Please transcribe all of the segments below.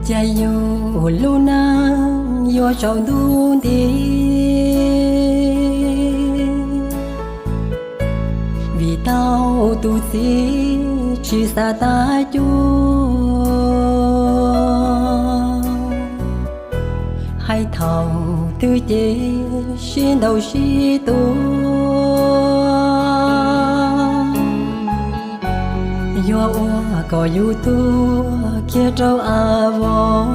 Cas yus lub neej yuav tsaus ntuj nti, vim tau tus txiv tsis xav tab cuab. Hais thaum twg ces sib ntaus sib tua, yuav ua kom yus tuag kiag rau av vos.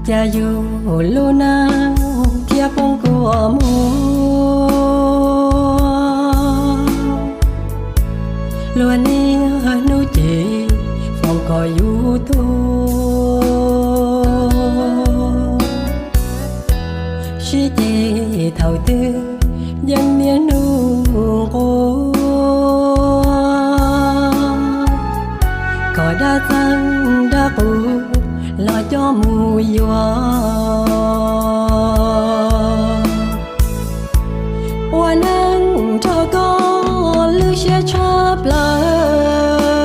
Cas yus lub neej thiaj poob kua muag, luag niaj hnub ces foom kom yus tuag. Sib ceg thaum twg yeej niaj hnub nquag, kom dab txeeb dab qus los coj mus yuav. Ua neej nrog koj lwj siab tshaj plaws,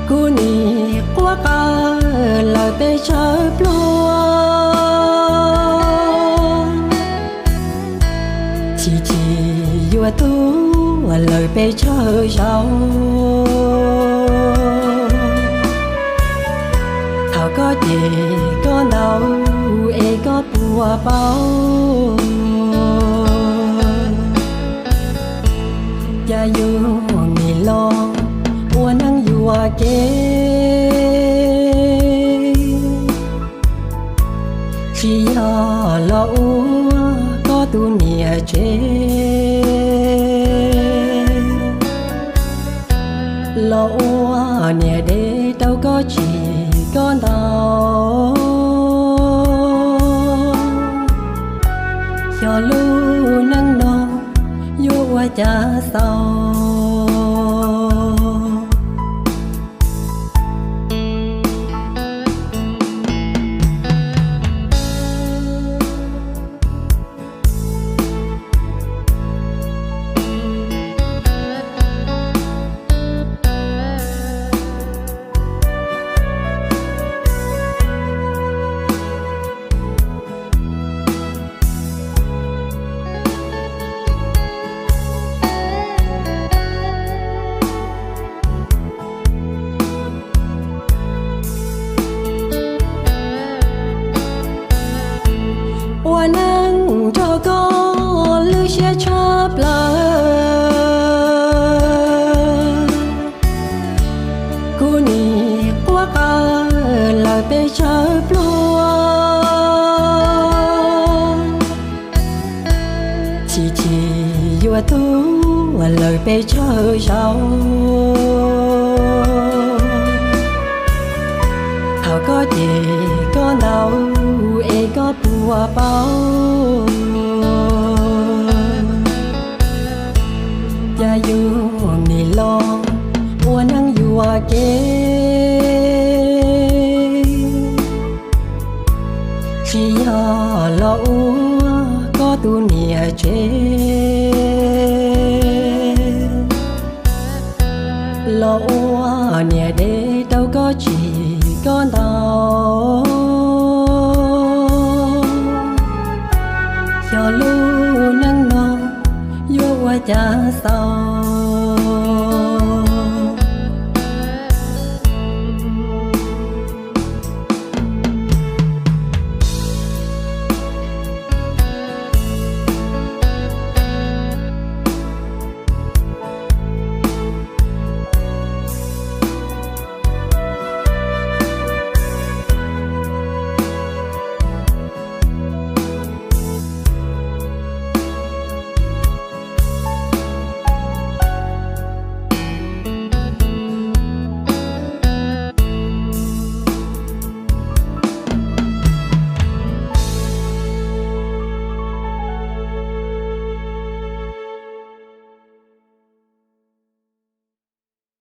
kuv nim quaj qw lawm pes tsawg pluag, chim chim yuav tuag lawm pes tsawg zaus. Thaum koj cem koj ntaus es koj puas paub? Cas yus nim los ua neej yuam kev, tsis yog los ua koj tus niam tsev, los ua niam dev rau koj tsim koj ntaus. Xyov lub neej no yuav ua cas xaus. Ua neej nrog koj lwj siab tshaj plaws, kuv nim quaj qw lawm pes tsawg pluag, chim chim yuav tuag lawm pes tsawg zaus. Thaum koj cem koj ntaus es koj puas paub? Cas yus nim los ua neej yuam kev, tsis yog los ua koj tus niam tsev, los ua niam dev rau koj tsim koj ntaus. Xyov lub neej no yuav ua cas xaus.